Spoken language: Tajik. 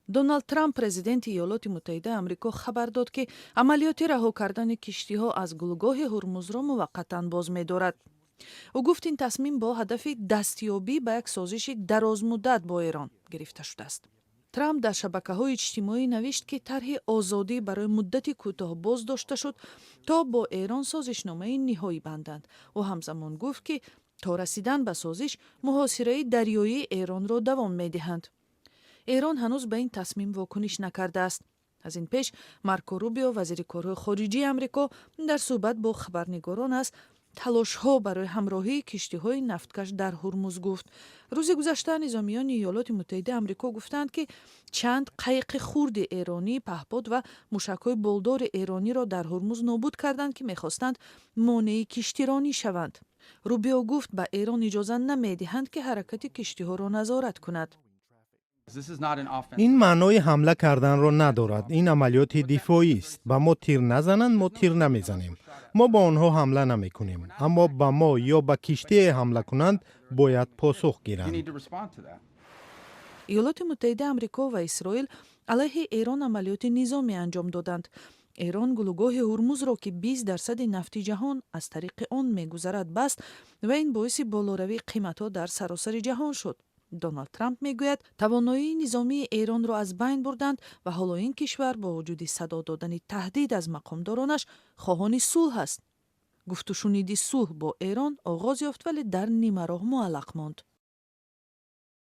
Доналд Трамп, президенти Иёлоти Муттаҳидаи Амрико, хабар дод, ки амалиёти раҳо кардани киштиҳо аз гулӯгоҳи Ҳурмузро муваққатан боз медорад. Ӯ гуфт, ин тасмим бо ҳадафи дастёбӣ ба як созиши дарозмуддат бо Эрон гирифта шудааст. Трамп дар шабакаҳои иҷтимоӣ навишт, ки тарҳи озодӣ барои муддати кӯтоҳ боз дошта шуд, то бо Эрон созишномаи ниҳоӣ банданд. Ӯ ҳамзамон гуфт, ки то расидан ба созиш муҳосираи дарёии Эронро давом медиҳанд. Эрон ҳанӯз ба ин тасмим вокуниш накардааст. Аз ин пеш Марко Рубио, вазири корҳои хориҷии Амрико, дар суҳбат бо хабарнигорон аз талошҳо барои ҳамроҳии киштиҳои нафткаш дар Ҳурмуз гуфт. Рӯзи гузашта низомиёни Иёлоти Муттаҳидаи Амрико гуфтанд, ки чанд қайиқи хурди эронӣ, паҳпод ва мушакҳои болдори эрониро дар Ҳурмуз нобуд карданд, ки мехостанд монеи киштиронӣ шаванд. Рубио гуфт, ба Эрон иҷоза намедиҳанд, ки ҳаракати киштиҳоро назорат кунад. Ин маънои ҳамла карданро надорад. Ин амалиёти дифоист. Ба мо тир назананд, мо тир намезанем. Мо ба онҳо ҳамла намекунем, аммо ба мо ё ба киштие ҳамла кунанд, бояд посух гиранд. Иёлоти Муттаҳидаи Амрико ва Исроил алайҳи Эрон амалиёти низомӣ анҷом доданд. Эрон гулӯгоҳи Ҳурмузро, ки 20 дарсади нафти ҷаҳон аз тариқи он мегузарад, баст ва ин боиси болоравии қиматҳо дар саросари ҷаҳон шуд. Доналд Трамп мегӯяд, тавоноии низомии Эронро аз байн бурданд ва ҳоло ин кишвар бо вуҷуди садо додани таҳдид аз мақомдоронаш хоҳони сулҳ аст. Гуфтушуниди сулҳ бо Эрон оғоз ёфт, вале дар нимароҳ муаллақ монд.